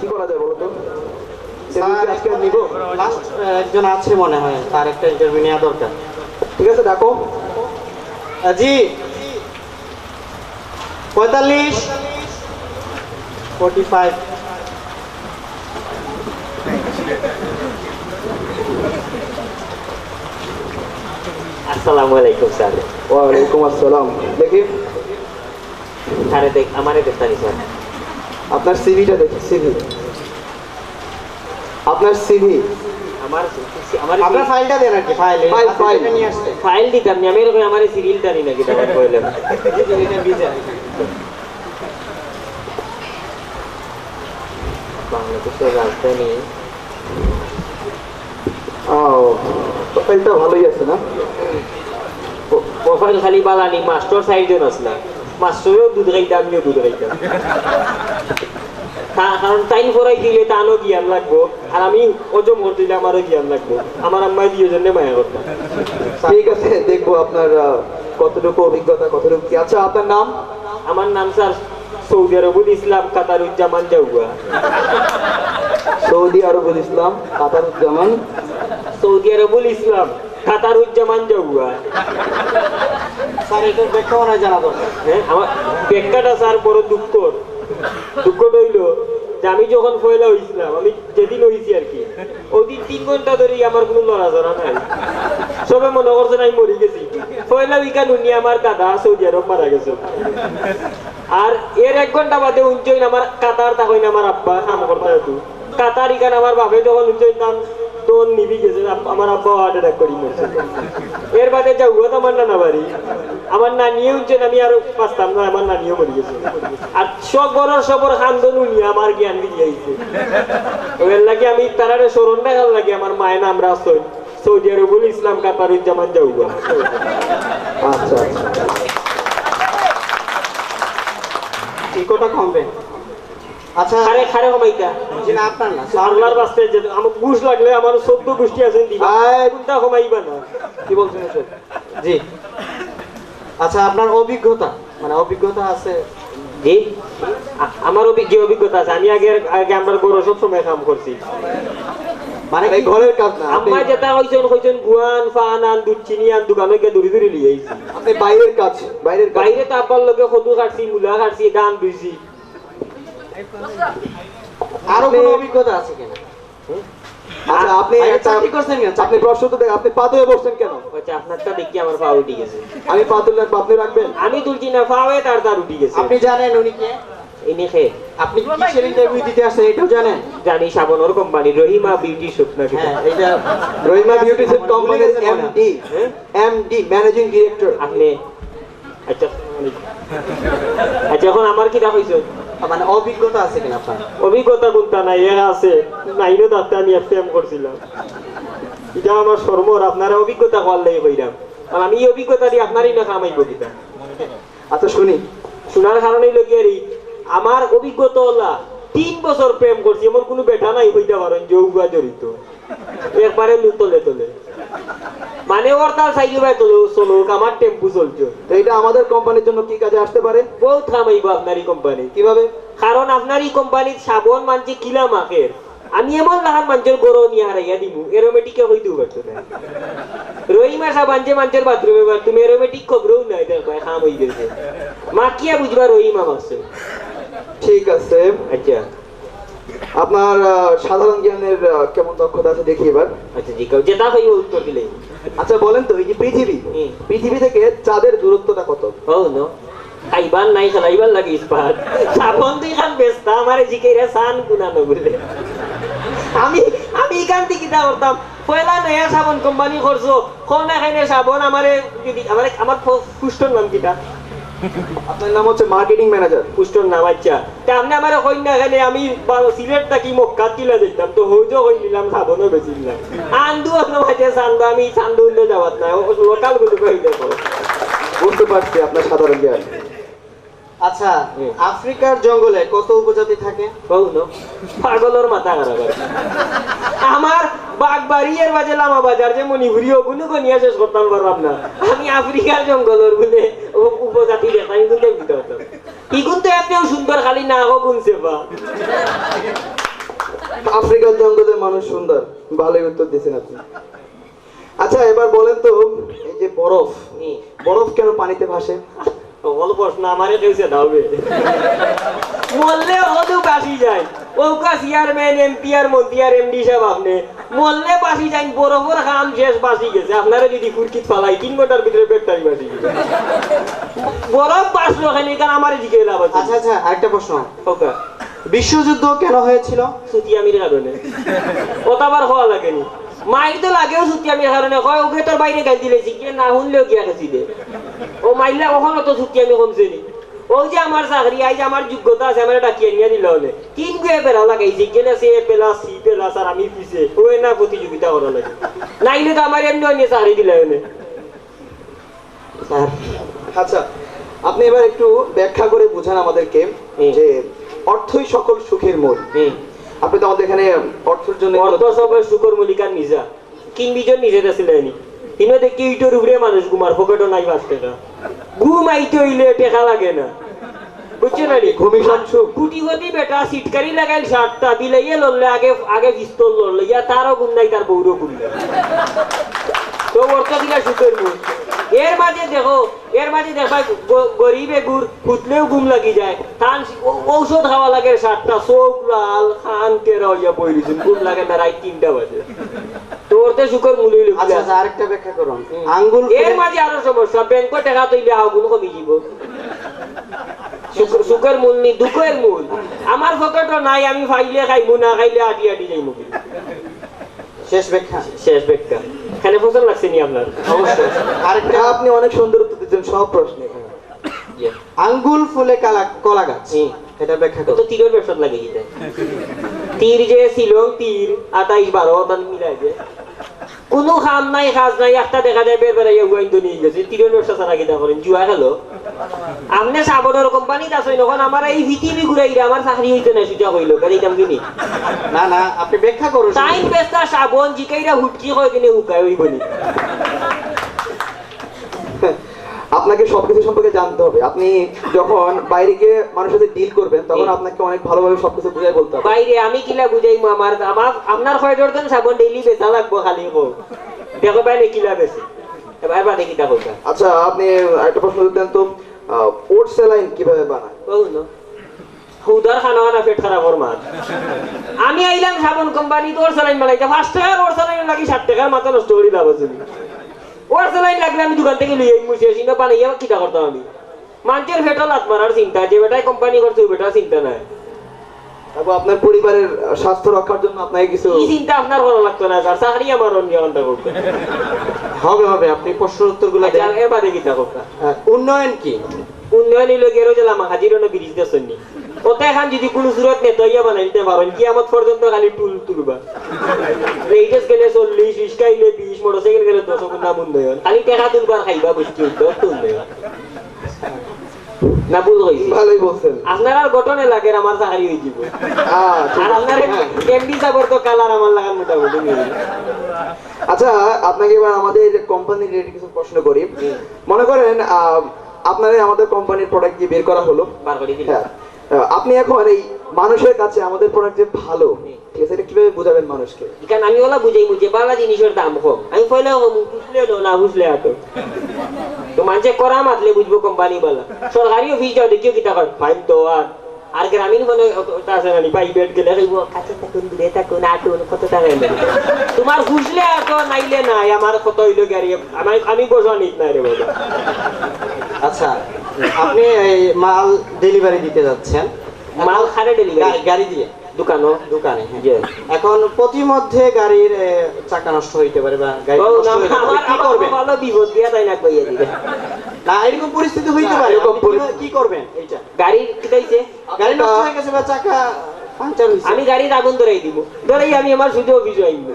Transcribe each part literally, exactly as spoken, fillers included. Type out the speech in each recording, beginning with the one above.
কি করা যায় বলো তো? সেদিনকে আজকে আর নিব। লাস্ট একজন আছে মনে হয়, তার একটা ইন্টারভিউ নেওয়া দরকার। ঠিক আছে, ডাকো। আহ, জি। পঁয়তাল্লিশ। Forty five. আসসালামু আলাইকুম স্যার। ওয়ালাইকুম আসসালাম। দেখি। স্যারে দেখ, আমারে দেখতানি স্যার। আপনার সিভিটা দেখি, সিভি। আপনার সিভি। আমার, আমার আপনার ফাইলটা দেন আর কি, ফাইল, এই ফাইল, ফাইল। নিয়ে আসছে। ফাইল দিতাম নি, আমি এরকম আমার সিরিয়ালটা নি নাকি, দাবার কইলাম। এই যে এটা ভিসা। বাংলাদেশের রাজধানী। ও, প্রোফাইলটা ভালোই আছে না? প্রো-, প্রোফাইল খালি বালানি, মাস্টর চাইরজন আছলা। মাস্টরেও দুধ খাইতা, আমিও দুধ খাইতাম। তা-, কারণ তাইন পড়াই দিলে তানও জ্ঞান লাগবো, আর আমি হজম করতে দিলে আমারও জ্ঞান লাগবো। আমার আম্মায় দুইজনরে মায়া করতা। ঠিক আছে, দেখবো আপনার, আহ, কতটুকু অভিজ্ঞতা, কতটুকু কি। আচ্ছা, আপনার নাম? আমার নাম স্যার সৌদি আরবুল ইসলাম কাতারুজ্জামান জাউয়া। সৌদি আরবুল ইসলাম কাতারুজ্জামান। সৌদি আরবুল ইসলাম কাতারুজ্জামান জাউয়া। স্যার, এটার ব্যাখ্যা মনে হয় জানা দরকার। হ্যাঁ, আমার ব্যাখ্যাটা স্যার বড় দুঃখর। দুঃখটা অইলো যে আমি যখন পয়লা অইছিলাম, আমি যেদিন অইছি আর কি, ওদিন তিন ঘন্টা ধরি আমার কুনু লড়াচড়া নাই। সবে মনে করছে আমি মরি গেছি। পয়লা weekend উনি আমার দাদা সৌদি আরব মারা গেছে। আর এর এক ঘন্টা বাদে উনছইন আমার কাতার থাকইন আমার আব্বা কাম করতা একটু। কাতার ইখান আমার বাপে যখন উনছইন তান তখন নিবি গেছে, আপ-, আমার আব্বা heart attack করি মরছে। এর বাদে জাউয়া তো আমার নানা বাড়ি। আমার নানিয়ে উনছইন আমি আর বাঁচতাম না, আমার নানিও মরি গেছে। আর সব ঘরর সবর কান্দন উনি আমার জ্ঞান ফিরি আইছে। ওর লাগি আমি তারারে স্মরণ রাখার লাগি আমার মায়ে নাম রাখছইন সৌদি আরবুল ইসলাম কাতারুজ্জামান জাউয়া। আচ্ছা, আচ্ছা। ইকোটা কমবে। আচ্ছা। খারে, খারে কমাইতা। জি না, আপনার না। আল্লাহর বাস্তে যে আমার ঘুষ লাগলে আমার চৌদ্দ গুষ্টি আছে দিবা। আয়। কোনটা কমাইবা না? কি বলছেন এসব? জি। আচ্ছা, আপনার অভিজ্ঞতা, মানে অভিজ্ঞতা আছে? জি। আ-, আমার অভি-, যে অভিজ্ঞতা আছে, আমি আগে, আগে আমরার ঘরো সব সময় কাম করছি। মানে এই কি? ঘরের কাজ না, আপনি আম্মা যেটা কইছইন, কইছইন, গুয়ান, ফান আন, দুধ চিনি আন, দোকানো গিয়া দৌড়ি দৌড়ি লই আইছি। আপনি বাইরের কাজ, বাইরের কাজ। বাইরে তো আব্বার লগে কদু কাটছি, মূলা কাটছি, ধান রুইছি। আরো কোনো অভিজ্ঞতা আছে কিনা? হুম? আচ্ছা, আপনি বাইরে একটা, চাকরি করছেন কেন? আপনি প্রশ্ন তো দেখ-, আপনি পা তুলে বসছেন কেন? আচ্ছা, আপনারটা দেখি আমার পা উঠি গেছে। আমি পা তুলে রাখবো, আপনি রাখবেন? আমি তুলছি না, পাওয়ে তার তার উঠি গেছে। আপনি জানেন উনি কে? ইনি কে? আপনি কিসের ইন্টারভিউ দিতে আসছেন এটাও জানেন? জানি, সাবনর কোম্পানি, রহিমা বিউটি শপ নাকি? হ্যাঁ, এটা রহিমা বিউটি শপ কোম্পানির ভুলে গেছেন মনে হয়। এমডি। হ্যাঁ? MD, managing director. আপনি আচ্ছা, আচ্ছা, এখন আমার কিতা কইছো? মানে, অভিজ্ঞতা আছে কিনা আপনার? অভিজ্ঞতা কোনটা নাই, এর আছে। নাইনও থাকতে আমি এফএম করছিলাম। এটা আমার শরমর, আপনারা অভিজ্ঞতা কওয়ার লাগি কইরাম। আর আমি এই অভিজ্ঞতা দি আপনারই না কামাইবো কিতা? আচ্ছা, শুনি। শোনার কারণেই লগি আর এই, আমার অভিজ্ঞতা অলা, তিন বছর প্রেম করছি, এমন কোনো বেটা নাই কইতা পারইন যে অগুয়া জড়িত। একবারে লু তলে তলে। মানে হরতাল চাইও ভাই তলে চলুক, আমার টেম্পু চলছে। তো এটা আমাদের কোম্পানির জন্য কি কাজে আসতে পারে? বহুত কামাইবো আপনার এই কোম্পানি। কিভাবে? কারণ আপনার এই কোম্পানির সাবন মানষে কিলা মাখের। আমি এমন লাখান মানষর ঘরো নিয়া হারাইয়া দিমু, অ্যারোমেটিকে কইতেও পারতো না। রহিমা সাবান যে মানষর বাথরুমে বার, তুমি অ্যারোমেটিক খবরও নাই, দেখবায় কাম অই গেছে। মাখিয়া বুঝবা রহিমা মাখছে। ঠিক আছে। আচ্ছা। আপনার, আহ, সাধারণ জ্ঞানের, আহ, কেমন দক্ষতা আছে দেখি এবার। আচ্ছা, জি, কেউ যেটা হইব উত্তর দিলে। আচ্ছা, বলেন তো, এই যে পৃথিবী, হুম। পৃথিবী থেকে চাঁদের দূরত্বটা কত? Oh no। খাইবার নাই, খেলাইবার লাগে ইস্পাত। সাবন দুইখান বেচতা, আমারে জিকাইরা সান কুনানো বলে। আমি, আমি এখান থেকে কিতা করতাম? পয়লা নয়া সাবন কোম্পানি করছো, কোন এখানে সাবন আমারে যদি, আমারে, আমার ফ-, পুষ্টর নাম কিতা? আপনার নাম হচ্ছে মার্কেটিং ম্যানেজার। পুষ্টর নাম, আচ্ছা। তে আপনি আমারে কইন না এখানে, আমি বা-, সিলেট থাকি মক্কা তিলা যাইতাম, তো হইজো কই নিলাম, সাবনও বেশি নিলাম। আন্দু অন্য মাঝে চান্দু, আমি চান্দু উন্দু যাওয়াত না, ও লোকাল গুলো কই দেখো। বুঝতে পারছি আপনার সাধারণ জ্ঞান। আচ্ছা, হুম। আফ্রিকার জঙ্গলে কত উপজাতি থাকে? কও না। পাগলর মাথা খারাপ আর কি। আমার বাগবাড়ি এর বাজে লামা বাজার যে মণিপুরি ওগুলো গনিয়া শেষ করতাম পারলাম না। আমি আফ্রিকার জঙ্গলর বলে ও উপজাতি দেখাই কিন্তু দিতে পারতাম। ইগুন তো এমনিও সুন্দর, খালি না হোক গুনছে বা। আফ্রিকার জঙ্গলে মানুষ সুন্দর। ভালোই উত্তর দিয়েছেন আপনি। আচ্ছা, এবার বলেন তো, এই যে বরফ, হুম। বরফ কেন পানিতে ভাসে? অকল প্রশ্ন আমারে কেউ সেটা হবে। মরলে হদু বাসি যায়। ওকা চেয়ারম্যান, এমপি আর মন্ত্রী আর এমডি সাহেব আপনি। মরলে বাসি যাইন, বরফর কাম শেষ, বাসি গেছে। আপনারা যদি ফুরকিত ফালাই, তিন ঘন্টার ভিতরে পেটটাই বাসি গেছে। বরফ বাসলো কেনে, কারণ আমার এদিকে লাভ আছে। আচ্ছা, আচ্ছা, আরেকটা প্রশ্ন। ওকা। বিশ্বযুদ্ধ কেন হয়েছিল? চুতিয়ামির কারণে। ওটা আবার হওয়া লাগেনি। মাইর তো লাগেও চুতিয়ামির কারণে। কয়, "ওকে তোর বাইরে গাইল দিলে, শিখিয়ে না শুনলেও গিয়া গেছি দে।" ও মাইরলা, ওখানে তো চুতিয়ামি কমছে নি। ও যে আমার চাকরি, আইজ আমার যোগ্যতা আছে, আমার ডাকিয়ে নিয়ে দিল হলে। তিন গুয়ে বেড়া লাগাইছে, গেলে সে পেলা, সি পেলা, স্যার আমি পিছে। ও না প্রতিযোগিতা করা লাগে। নাইলে তো আমার এমনি অন্য চাকরি দিলে হলে। স্যার। আচ্ছা, আপনি এবার একটু ব্যাখ্যা করে বুঝান আমাদেরকে হুম। যে অর্থই সকল সুখের মূল। হুম। আপনি তো আমাদের এখানে অর্থের জন্য অর্থ সকল সুখর মূলিকার নিজা। কিং বিজন নিজে দেশে দেয়নি। হিনো দেখি ইটোর উপরে মানুষ ঘুমার, পকেটও নাই পাঁচ টাকা। ঘুম আইতে হইলে টেকা লাগে না। বুঝছো না নি? ঘুমি সব সুখ। কুটিপতি বেটা সিটকারি লাগাইল সাতটা, বিলাইয়ে লড়লে আগে, আগে পিস্তল লড়লে, ইয়া তারও ঘুম নাই, তার বউরও ঘুম নাই। তো অর্থ দিলা সুখের মূল। এর মাঝে দেখো, এর মাঝে দেখবা গ-, গরিবে গুড় ফুটলেও ঘুম লাগি যায়। তান ঔ-, ঔষধ খাওয়া লাগে সাতটা, চোখ লাল, কান কেরা হইয়া বই রইছেন, ঘুম লাগে না রাইত তিনটা বাজে। তো অর্থে সুখর মূল হইল আচ্ছা, আচ্ছা, আরেকটা ব্যাখ্যা করুন। হুম। আঙ্গুল এর ফুলে মাঝে আরো সমস্যা, ব্যাংকো টেকা তৈলে আগুন কমি দিব। সুখ-, সুখর মূল নি, দুঃখের মূল। আমার পকেটও নাই, আমি পাইলে খাইমু, না খাইলে আটি আটি যাইমু। শেষ ব্যাখ্যা। শেষ ব্যাখ্যা। এখানে পছন্দ লাগছে নি আপনার? অবশ্যই। আরেকটা আপনি অনেক সুন্দর উত্তর দিচ্ছেন সব প্রশ্নে। ইয়ে। আঙ্গুল ফুলে কালা-, কলা গাছ। হুম। এটা ব্যাখ্যা এটা তো করুন। তীরের ব্যবসাত লাগে এটা। তীর যে ছিল, তীর, আঠাইশ বারো, তার মিলাই যে। কোনো কাম নাই, কাজ নাই, একটা দেখা যায় বের বেড়াইয়া উয়াইন তো নিয়ে গেছে। তীরের ব্যবসা ছাড়া কিতা করেন? জুয়া খেলো। আপনি সাবনর কোম্পানিত আছেন, এখন আমার এই পৃথিবী ঘুরাইরা আমার চাকরি হইতে না, সুজা কইল, কারণ এইটা আমি কিনি। না, না, আপনি ব্যাখ্যা করুন। টাইম বেচতা সাবন, জিকাইরা হুটকি কয় দিনে হুকায় হইব নি। আপনাকে সবকিছু সম্পর্কে জানতে হবে। আপনি যখন বাইরে গিয়ে মানুষের সাথে ডিল করবেন, তখন হুম। আপনাকে অনেক ভালোভাবে সবকিছু বুঝাই বলতে হবে। বাইরে আমি কিলা বুঝাইমু? আমার, আমার, আপনার কয় ডজন সাবন ডেইলি বেচা লাগবো খালি কো। দেখো বাইরে কিলা বেচে। এবার বাদে কিতা কইতা? আচ্ছা, আপনি একটা প্রশ্ন দেন তো, আহ, ওট স্যালাইন কিভাবে বানায়? কও না। হুদার খানা খানা পেট খারাপ ওর মার। আমি আইলাম সাবন কোম্পানি, তোর স্যালাইন বানাইতে পাঁচ টাকার, ওর স্যালাইন লাগি ষাট টাকার, মাথা নষ্ট করি লাভ আছে নি? ওর স্যালাইন লাগলে আমি দোকান থেকে লই আইমু, শেষ ইনো বানাইয়া কিতা করতাম আমি? মানুষের পেটও লাত মারার চিন্তা, যে বেটায় কোম্পানি করছে ওই বেটার চিন্তা নাই। তারপর আপনার পরিবারের স্বাস্থ্য রক্ষার জন্য আপনাকে কিছু কি চিন্তা আপনার করা লাগতো না, স্যার। চাকরি আমার অন্য ঘন্টা করবে। হবে, হবে, আপনি প্রশ্ন উত্তরগুলো আচ্ছা, দেন। এর বাদে কিতা করতা? হ্যাঁ, উন্নয়ন কি? উন্নয়ন হইল গেরো জেলা মাহাজির অন্য ব্রিজ দেশনি। ওটা এখন যদি কোনো সুরত নেতা হইয়া বানাই দিতে পারেন, কিয়ামত পর্যন্ত খালি টুল তুলবা। লেডিস গেলে চল্লিশ, রিক্সা হইলে বিশ, মোটরসাইকেল গেলে দশ, ওগুলো নাম উন্নয়ন। খালি টেকা তুলবার খাইবা, বুঝছি, উদ্যোগ তো উন্নয়ন। না, ভুল কইছি। ভালোই বলছেন। আপনার আর গঠনে লাগে, আমার চাকরি হয়ে দিব। আহ, ঠিক আর আছে। আপনার হ্যাঁ। এমডি সাবর তো কালার আমার লাগার মোটামুটি মিল। আচ্ছা, আপনাকে এবার আমাদের কোম্পানি রিলেটেড কিছু প্রশ্ন করি। হুম। মনে করেন, আহ, আপনারে আমাদের কোম্পানির প্রোডাক্ট দিয়ে বের করা হলো। বার করে দিলাম। হ্যাঁ। আহ, আপনি এখন এই মানুষের কাছে আমাদের প্রোডাক্ট যে ভালো, হুম। ঠিক আছে, এটা কিভাবে বুঝাবেন মানুষকে? কারণ আমি ওলা বুঝাইমু যে বালা জিনিসের দাম কম। আমি পয়লা কমু, বুঝলে না, না বুঝলে আটো। তো মানুষে করা মাতলে বুঝবো কোম্পানি বালা। সরকারি অফিস যাও, দেখিও কিতা কয়, ফাইন তো আর। আর গ্রামীণ ফোনে ওটা আছে না, প্রাইভেট গেলে কইবো, "কাছে থাকুন, দূরে থাকুন, আটুন, কত টাকা এলো?" তোমার বুঝলে আটো, নাইলে নাই। আমার কত হইলো গাড়ি, আমি, আমি বসা নিত না রে বাবা। আচ্ছা, আপনি এই মাল ডেলিভারি দিতে যাচ্ছেন। মাল খারে ডেলিভারি? গা-, গাড়ি দিয়ে? দোকানো। দোকানে, হ্যাঁ। জি। এখন পথিমধ্যে গাড়ির, এ, চাকা নষ্ট হইতে পারে বা গাড়ি ও, নষ্ট না, হয়ে যেতে পারে। আমার, কি আমার করবেন? ভালো বিপদ দিয়া তাই না কইয়া দিবে। না, এরকম পরিস্থিতি হইতে না, পারে। এরকম আপনি কি, পরিস্থিতি। কি করবেন এইটা? গাড়ি কিতাইছে? গাড়ি নষ্ট হয়ে গেছে বা চাকা পাংচার হইছে। আমি গাড়ির আগুন ধরাই দিব। ধরাই আমি আমার সুযোগ অফিসে আইব।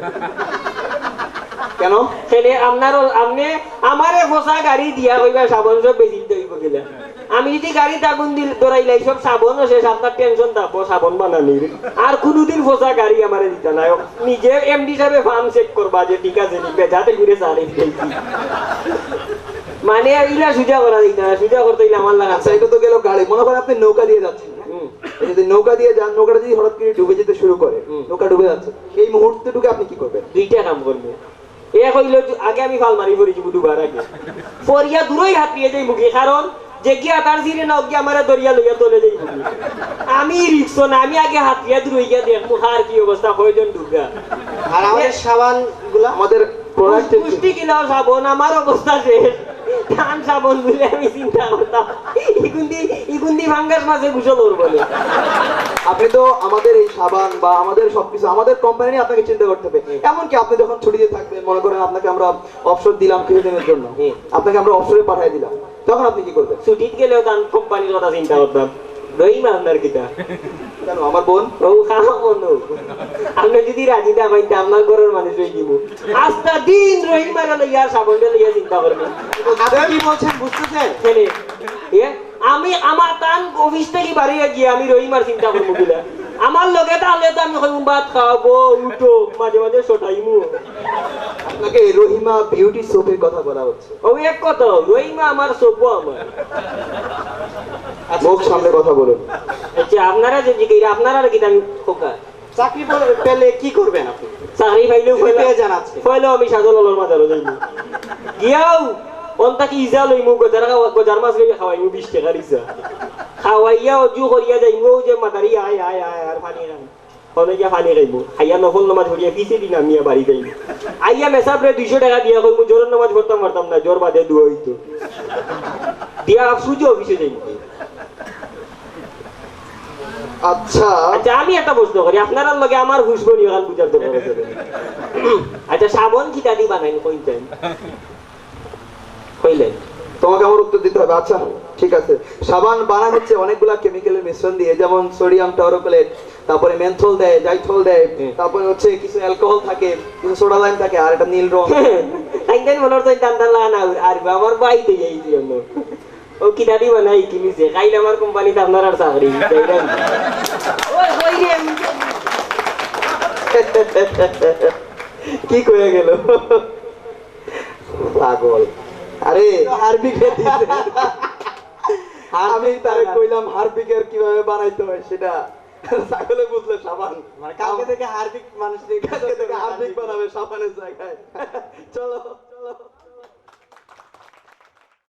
কেন? তাহলে আপনারও, আপনি আমারে ফসা গাড়ি দিয়া কইবা সাবান সব বেশি দিতে হইব কিনা? আমি যদি গাড়িত আগুন দিল, ধরাইলাই, সব সাবনও শেষ, আপনার টেনশন থাকবো সাবন বানানির। আর কোনোদিন ফসা গাড়ি আমারে দিতা নাই। নিজে এমডি সাহেবে ফার্ম চেক করবা যে ঠিক আছে নি, বেজাতে ঘুরে সারে দিতেছি। মানে ইলা সুজা করা দিতা না, সুজা করতে ইলা আমার লাগা। আচ্ছা, এটা তো গেল গাড়ি। মনে করেন আপনি নৌকা দিয়ে যাচ্ছেন, হ্যাঁ? হুম। যদি নৌকা দিয়ে যান, নৌকাটা যদি হঠাৎ করে ডুবে যেতে শুরু করে, হুম। নৌকা ডুবে যাচ্ছে, সেই মুহূর্তটুকু আপনি কি করবেন? দুইটা কাম করমু। এক অইলো যে আগে আমি ফাল মারি পড়ি যাইমু ডুবার আগে। পড়িয়া দূরই হাতড়িয়া যাইমু গি, কারণ যেগিয়ে আতার ছিরে না, অগিয়ে আমারে ধরিয়া লইয়া তলে যাইবো গি। আমি রিস্ক না, আমি আগে হাতড়িয়া দূরই গিয়া দেখমু কার কি অবস্থা, কয়জন ডুবরা। আর আমাদের সাবান গুলা? আমাদের প্রোডাক্টের কুষ্টি কিলাও সাবন, আমার অবস্থা শেষ। ধান সাবন বুলে আমি চিন্তা করতাম, ইগুন্দি ইগুন্দি ফাঙ্গাস মাছে গোসল করবো না। আপনি তো আমাদের এই সাবান বা আমাদের সবকিছু, আমাদের কোম্পানি নিয়ে আপনাকে চিন্তা করতে হবে। এমনকি আপনি যখন ছুটিতে থাকবেন, মনে করেন আপনাকে আমরা অবসর দিলাম কিছুদিনের জন্য, হুম। আপনাকে আমরা অবসরে পাঠিয়ে দিলাম, তখন আপনি কি করবেন? ছুটিত গেলেও তান কোম্পানির কথা চিন্তা করতাম। রহিমা আপনার কিতা? কেন, আমার বোন? ও খাওয়া বন্ধু, আপনি যদি রাজি না পাইতে আপনার ঘরের মানুষ হয়ে দিব। আস্তা দিন রহিমারে লইয়া সাবনরে লইয়া চিন্তা করবো। আপনি কি বলছেন বুঝতেছেন? কেনে? এ? আমি আমার তান অফিস থেকে বাড়িয়ে গিয়ে আমি রহিমার চিন্তা করবো কিলা? আমার লগে তাহলে তো আমি কইমু ভাত খাওয়াবো, উঠো, মাঝে মাঝে সটাইমু। আপনাকে রহিমা বিউটি সোপের কথা বলা হচ্ছে। ও এক কথা, রহিমা আমার সবও আমার। মুখ সামনে কথা বলুন। আচ্ছা, আপনারা যে জিজ্ঞেস, আপনারা আর কি দাম খোকা? চাকরি বল- পেলে কি করবেন আপনি? চাকরি পাইলেও যদি পয়লা, পেয়ে যান আজকে। পয়লাও আমি সাজল আলোর মাজারও যাইমু। গিয়াও অন্তা কি ইজা লইমু, গজারা খাওয়া, গজার মাছ লইয়া খাওয়াইমু বিশ টাকার ইজা। খাওয়াইয়া অজু করিয়া যাইমু, ও যে মাদারি আয়, আয়, আয়, আর পানি খান। হনে গিয়া পানি খাইমু। খাইয়া নফল নামাজ পড়িয়া পিছে দিন আমি বাড়ি যাইমু। আইয়া মেসাবরে দুইশো টাকা দিয়া কইমু, জোহরর নামাজ পড়তাম পারতাম না, জোহর বাদে দোয়া হইতো। দিয়া সুজে অফিসে যাইমু। আচ্ছা, আচ্ছা, আমি একটা প্রশ্ন করি, আপনারার লগে আমার হুশবনি ওখান বুঝার দরকার আছে। আচ্ছা, সাবন কিতা দি বানাইন কইতেন? কইলেন? তোমাকে আমার উত্তর দিতে হবে। আচ্ছা, ঠিক আছে। সাবান বানানো হচ্ছে অনেকগুলা কেমিক্যালের মিশ্রণ দিয়ে, যেমন সোডিয়াম টাউরোকোলেট, তারপরে মেন্থল দেয়, জাইথল দেয়, হুম। তারপরে হচ্ছে কিছু অ্যালকোহল থাকে, কিছু সোডা লাইম থাকে, আর একটা নীল রং। তাইন তাইন মনে হচ্ছে টান টান লাগান আর, আর আমার ভাই তো এই জন্য। ও কিতা দি বানাই কিনিছে, কাইল আমার কোম্পানিতে আপনার আর চাকরি। ওই, ওই রে, আমি কি কয়ে গেল? পাগল। আরে, হারপিকের দিছে। আমি তারে কইলাম হারপিকের কিভাবে বানাইতে হয় সেটা। ছাগলে বুঝলো সাবান। মানে কালকে থেকে হারপিক মানুষ দিয়ে কালকে থেকে হারপিক বানাবে সাবানের জায়গায়। চলো, চলো।